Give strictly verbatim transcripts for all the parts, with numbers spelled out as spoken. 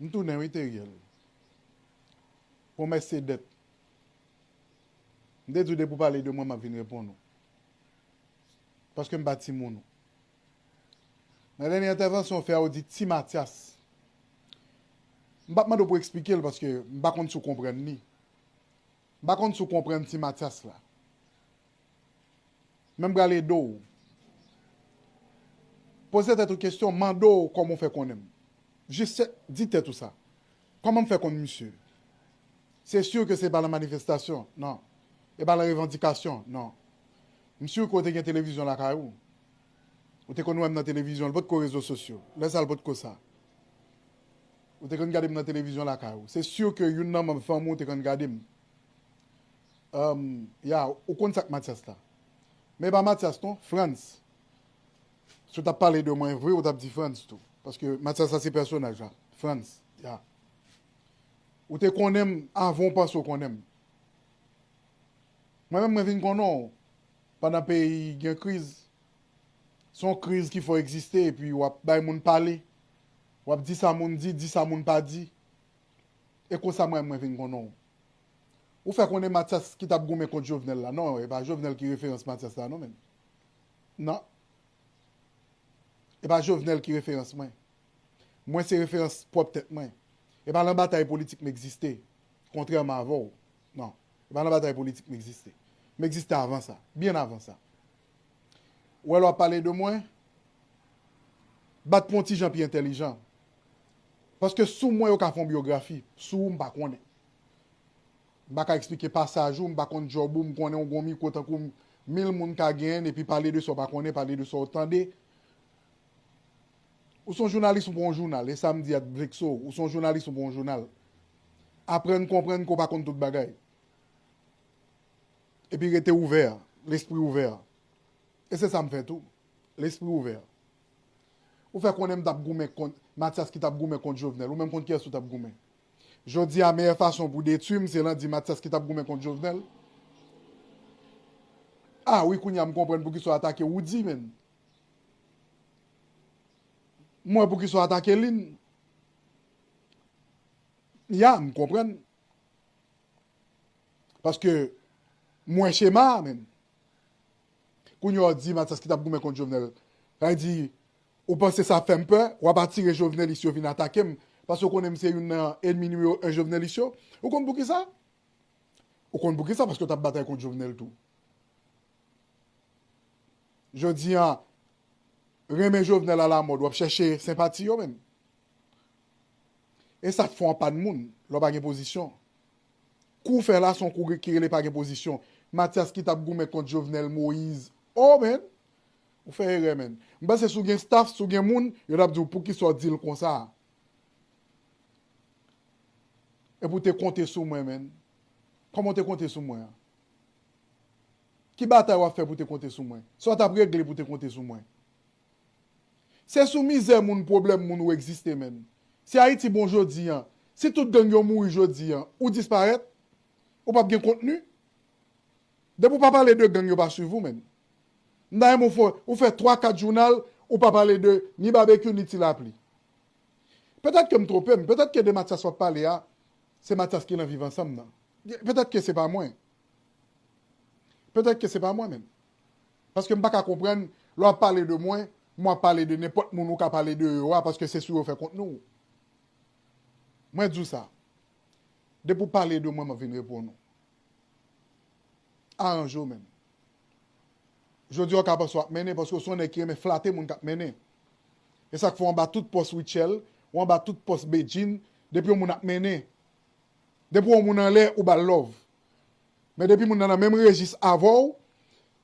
M tounen wi, Teriel. Pwomès se dèt. M te di w depi w pale de mwen, m ap vin reponn ou. Paske m pa timoun ou. Nan dènye entèvansyon w fè a, ou di Ti Matyas. M p ap mande w pou w eksplike l paske m pa konn si w konprann li. M pa konn si w konprann Ti Matyas la. Men m pral ede w. Poze tèt ou kesyon, mande w kòman w fè konnen m. Jis di tèt ou sa. Kòman m fè konn misye? Se si ke se pa nan manifestasyon, non. E pa nan revandikasyon, non. M si ke w te gen televizyon lakay ou. Ou te konn wè m nan televizyon, l potko rezo sosyo. Lè sa l potko sa. Ou te konn gade m nan televizyon lakay ou. Se si ke youn nan manm fanmi w te konn gade m. Um, ya, ou konn sa k Matyas la. Men e pa Matyas non, Frantz. Si w t ap pale de mwen vre, ou t ap di Frantz tou. Paske Matyas la se pèsonaj la. Frantz, ya. Ou te konnen m avan w panse w konnen m. Mwen menm, mwen vin konnen w pandan peyi gen kriz. Se yon kriz ki fè w egziste, epi w ap bay moun pale. W ap di sa moun di, di sa moun pa di. E konsa mwen, mwen vin konnen w. Ou fè konnen Matyas ki t ap goumen kont Jovenel la. Non, e pa Jovenel ki referans Matyas la, non, menm. Non. E pa Jovenel ki referans mwen. Mwen se referans pwòp tèt mwen. E pa nan batay politik m egziste, kontrèman avè w. Non. E pa nan batay politik m egziste. M egziste avan sa, byen avan sa. Ou wè lè w ap pale de mwen, bat pou yon ti jan pi entèlijan. Paske sou mwen yo ka fè yon byografi, sou ou m pa konnen. M pa ka eksplike pasaj ou, m pa konn djòb ou, m konnen w gon mikwo tankou m, mil moun ka genyen l, epi pale de sa w pa konnen, pale de sa w tande. Ou se yon jounalis, ou pa yon jounal, e sa m di a t vekse w, ou se yon jounalis, ou pa yon jounal. Aprann konprann ke w pa konn tout bagay. Epi rete ouvè, lespri ouvè. E se sa m fè tou, lespri ouvè. Ou fè konnen m t ap goumen kont Matyas ki t ap goumen kont Jovenel, ou menm kont kiyès ou t ap goumen? Jodi a, meyè fason pou detwi m, se lan di Matyas ki t ap goumen kont Jovenel. Ah wi, kounye a m konprann poukisa w atake Roody, menn. M wè poukisa w atake Lynn. Ya, m konprann. Paske m wè chema a, menn. Kounye a w di Matyas ki t ap goumen kont Jovenel. Sa vle di, ou panse sa fè m pè, w ap atire jovenelis yo vin atake m, paske w konnen m se youn nan ènmi nimewo en jovenelis yo. Ou konn poukisa? Ou konn poukisa? Paske w t ap batay kont Jovenel tou. Jodi a, renmen Jovenel alamòd, w ap chèche senpati yo menm. E sa k fè w anpàn moun, lè w pa gen pozisyon. Kou w fè la, se yon kou ki rele pa gen pozisyon. Matyas ki t ap goumen kont Jovenel Moïse. Oh, menn! Ou fè erè, menn. M panse si w gen staff, si w gen moun, yo t ap di w poukisa w di l konsa. Epi w te konte sou mwen, menn. Kòman w te konte sou mwen an? Ki batay w ap fè pou w te konte sou mwen? Sa w t ap regle pou w te konte sou mwen? Se sou mizè moun, pwoblèm moun ou egziste, menn. Si Ayiti bon jodi a, si tout gang yo mouri jodi a, ou disparèt, ou p ap gen kontni. Depi w pa pale de gang, yo pa swiv ou, menn. M ta renmen w fè, ou fè twa, kat jounal, ou pa pale de ni babekyou, ni ti lapli. Petèt ke m twonpe m, petèt ke de Matyas w ap pale a, se Matyas ki nan Viv Ansanm nan. Petèt ke se pa mwen. Petèt ke se pa mwen menm. Paske m pa ka konprann, lè w ap pale de mwen, mwen ap pale de nenpòt moun ou ka pale de yo a, paske se sou yo fè kontni w. Mwen di w sa. Depi w pale de mwen, mwen vin reponn ou. Aranje w menm. Jodi a, w ka panse w ap mennen, paske w se yon nèg ki renmen flate moun k ap mennen. E sa k fè w anba tout pòs Rutshelle, w anba tout pòs Bedjine, depi yon moun ap mennen. Depi w wè yon moun anlè, ou ba l love. Men depi moun nan nan menm rejis avè w,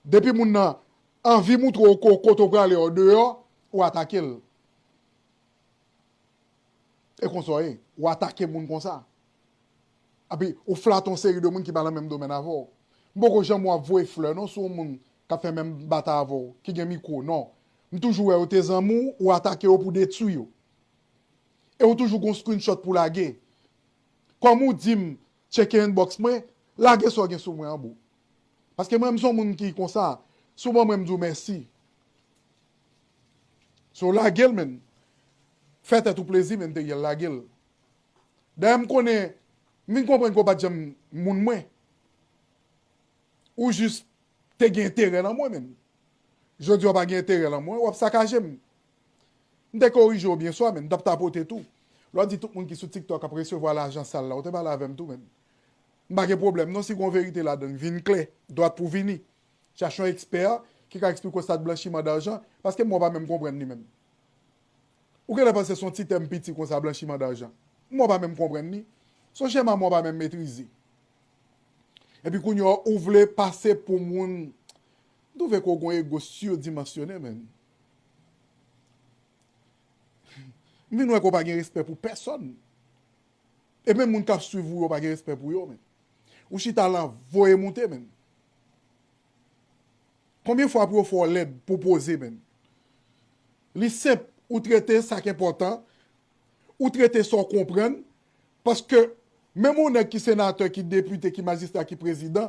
depi moun nan anvi moutre w ko-, kote w prale andeyò, ou atake l. E konsa w ye, ou atake moun konsa. Epi, ou flate yon seri de moun ki pa nan menm domèn avè w. M poko janm wè w ap voye flè non sou yon moun k ap fè menm batay avè w, ki gen mikwo, non. M toujou wè yo te zanmi w, ou atake yo pou detwi yo. E ou toujou gon screenshot pou lage. Kòm ou di m, tcheke inbox mwen, lage sa w gen sou mwen an, bro. Paske mwen, m se yon moun ki konsa. Si w ban mwen, m di w mèsi. So, lage l, menn. Fè tèt ou plezi, menn, Teriel, lage l. Dayè, m konnen, m vin konprann ke w pa t janm moun mwen. Ou jis te gen enterè nan mwen, menn. Jodi a w pa gen enterè nan mwen, w ap sakaje m. M te korije w byen swa, menn, m t ap tapote tou. Lè w di tout moun ki sou TikTok ap resevwa lajan sal la, ou te pale avè m tou, menn. M pa gen pwoblèm non, si gen yon verite ladan l, vin klè, dwat pou vini. Chache yon ekspè ki ka eksplike w sa k blanchiman dajan, paske mwen pa menm konprann li menm. Ou genlè panse se yon ti tèm piti konsa, blanchiman dajan. Mwen pa menm konprann li. Se yon chema mwen pa menm metrize. Epi kounye a, ou vle pase pou moun. M twouve ke w gen yon ego sidimansyonnen, menn. M vin wè ke w pa gen respè pou pèsòn. E menm moun k ap swiv ou yo pa gen respè pou yo, menn. Ou chita la voye moute, menn. Konbyen fwa pou yo fè w lèd pou w poze, menn? Li senp, ou trete sa k enpòtan, ou trete sa w konprann, paske menm yon nèg ki senatè, ki depite, ki majistra, ki prezidan,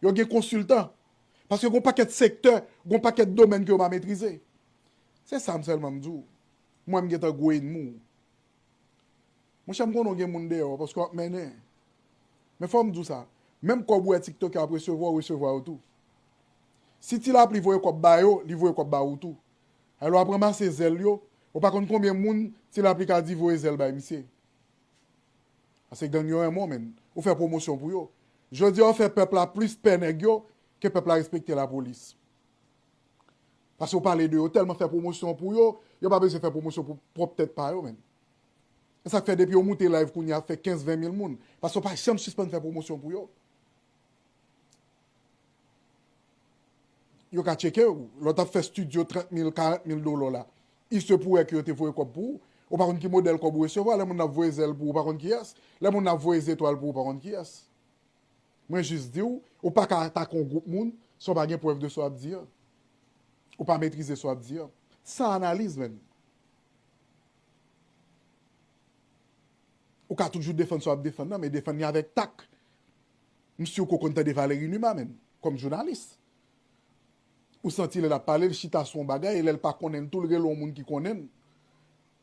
yo gen konsiltan. Paske gen yon pakèt sektè, gen yon pakèt domèn ke yo pa metrize. Se sa m sèlman m di w. Mwen, m gentan gwo ènmi w. Monchè, m konnen w gen moun dèyè w, paske w ap mennen. Men fò m di w sa, menm kòb ou wè TikTok yo ap resevwa, w resevwa yo tou. Si Ti Lapli voye kòb ba yo, li voye kòb ba ou tou. Alò, w ap ranmase zèl yo, ou pa konn konbyen moun Ti Lapli ka di voye zèl bay misye. Paske gang yo renmen w, menn. Ou fè pwomosyon pou yo. Jodi a, w fè pèp la plis pè nèg yo ke pèp la respekte lapolis. Paske w pale de yo, tèlman fè pwomosyon pou yo, yo pa bezwen fè pwomosyon pou pwòp tèt pa yo, menn. E sa k fè depi yo moute live kounye a ap fè kenz, ven mil moun. Paske yo pa janm sispann fè pwomosyon pou yo. Yo ka tcheke w. Lè w t ap fè estidyo trant mil, karant mil dola la, il se pourrait ke yo te voye kòb pou ou. Ou pa konn ki modèl kòb ou resevwa. Lè moun nan ap voye zèl pou ou, ou pa konn kiyès. Lè moun nan ap voye zetwal pou ou, ou pa konn kiyès. Mwen jis di w, ou pa ka atake yon gwoup moun san w pa gen prèv de sa w ap di a. Ou pa metrize sa w ap di a. San analiz, menn. Ou ka toujou defann sa w ap defann nan, men defann li avèk tak. M si w ko konn tande Valery Numa, menn, kòm jounalis. Ou santi lè l ap pale, l chita sou yon bagay, e lè l pa konnen l tou, l rele yon moun ki konnen l.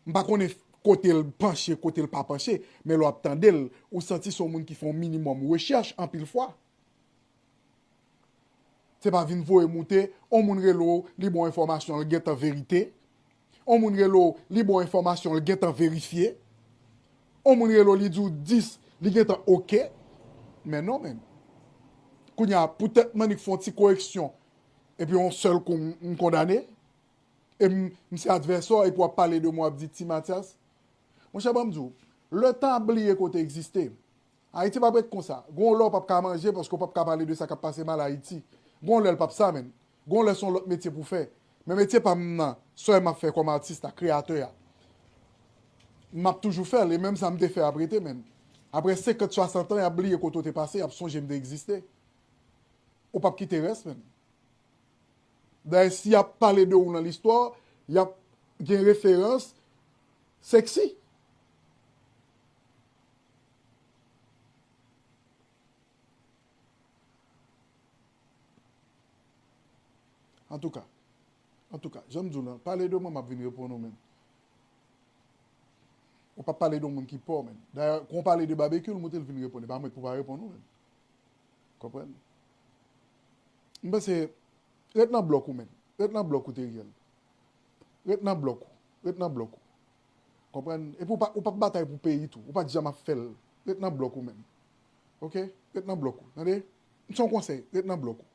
M pa konnen kote l panche, kote l pa panche, men lè w ap tande l, ou santi se yon moun ki fè yon minimòm rechèch anpil fwa. Se pa vin voye moute, yon moun rele w, li ba w enfòmasyon, l gentan verite. Yon moun rele w, li ba w enfòmasyon, l gentan verifye. Yon moun rele w, li di w dis, li gentan oke. Men non, menn. Kounye a, poutèt m annik fè yon ti koreksyon, epi yon sèl kou, m, m kondane, e m, m se advèsè w, epi w ap pale de mwen, w ap di, "Ti Mathias." Monchè, ban m di w, lè tan ap bliye ke w te egziste. Ayiti p ap ret konsa. Gon lè w p ap ka manje paske w p ap ka pale de sa k ap pase mal Ayiti. Gon lè l p ap sa, menn. Gon lè se yon lòt metye pou fè. Men metye pa m nan, sa m ap fè kòm atis la, kreyatè a. M ap toujou fè l, e menm sa m te fè ap rete, menn. Apre senkant, swasant an, y ap bliye kote w te pase, y ap sonje m te egziste. Ou p ap kite rès, menn. Dayè, si y ap pale de ou nan listwa, y ap gen referans seksi. Antouka, antouka, jan m di w lan, pale de mwen, m ap vin reponn ou, menn. Ou p ap pale de yon moun ki pa w, menn. Dayè, kon w pale de Babekyou, l moute, l vin reponn. E pa mwen k pou pa reponn ou, menn. Konprann? M panse, ret nan blòk ou, menn. Ret nan blòk ou, Teriel. Ret nan blòk ou. Ret nan blòk ou. Konprann? Epi w pa, ou p ap batay pou peyi tou. Ou pa t janm ap fè l. Ret nan blòk ou, menn. Oke? Ret nan blòk ou. Tande? M se yon konsèy. Ret nan blòk ou.